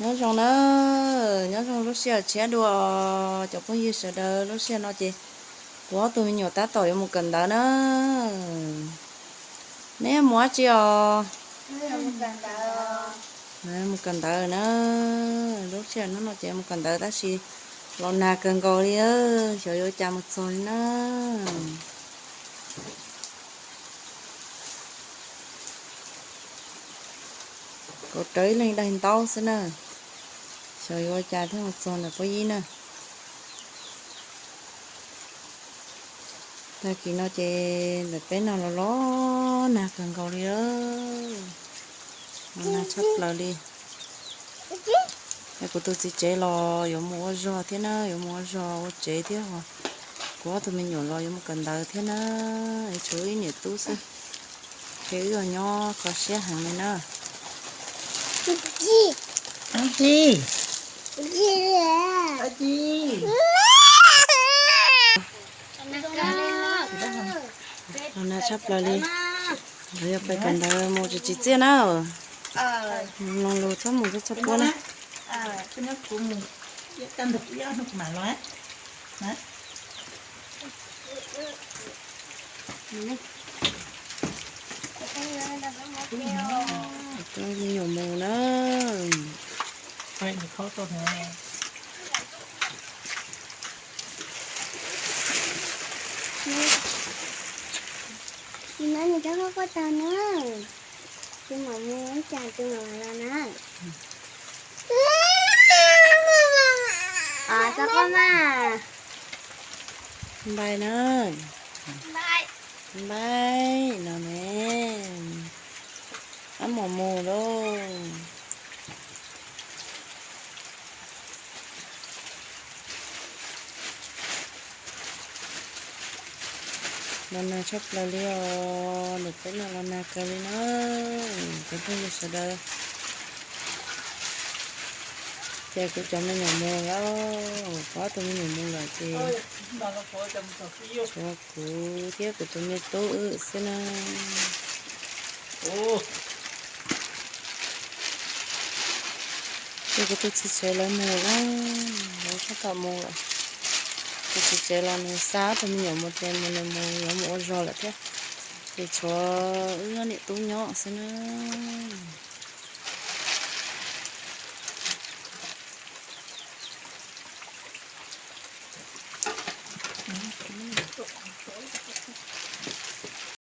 Nyob zoo na, nyob zoo lub sij hawm tshiab dua, cov phooj ywg sawv daws, lub sij hawm no ces kuv ob tug me nyuam tab tom yuav mus kawm ntawv na. Neb yuav mus dab tsi os? Mus kawm ntawv na, lub sij hawm no ces mus kawm ntawv tab sis los nag kawg nkaus li, xyov yuav ua cas mus txog li na. Kauv rawv ib leeg daig ntaub xwb na, xyov yuav ua cas thiaj mus txog ntawm pob yib na. Tag kis no ces ntawm peb no los los nag kawg nkaus li, los nag tshaj plaws li. Es kuv tus txiv tsev los yuav mus ua zog thiab na, yuav mus ua zog ua tsev thiab os. Kuv ob tug me nyuam los yuav mus kawm ntawv thiab na, es tshuav ib niam tub xwb, ces wb los nyob kho siab heev li na. Los nag tshaj plaws li, lawv yog pais kawm ntawv mus tsis tsim txiaj na. Mloog lus txhob mus txog txog puab na. Coj me nyuam mus na. Tus no nws rov qab quaj tag na. Tus mam mus ib cas tus mam los na. Txhob quaj mas. Npai na. Npai no ne. Ab mos mus lauj. Los nag tshaj plaws li os, ntawm peb no los nag kawg li na. Cov phooj ywg sawv daws, ces kuv cov me nyuam mus lawm, kuv ob tug me nyuam mus lawm ces tshuav kuv thiab kuv tus me tub wb xwb na. Ces kuv tus txiv tsev lawv mus lawm, lawv tab tom mus lawm. Kuv txiv tsev los nws xa ob tug me nyuam mus ces nws mus yuav mus ua zog lawm thiab. Ces tshuav wb niam tub nyob xwb na.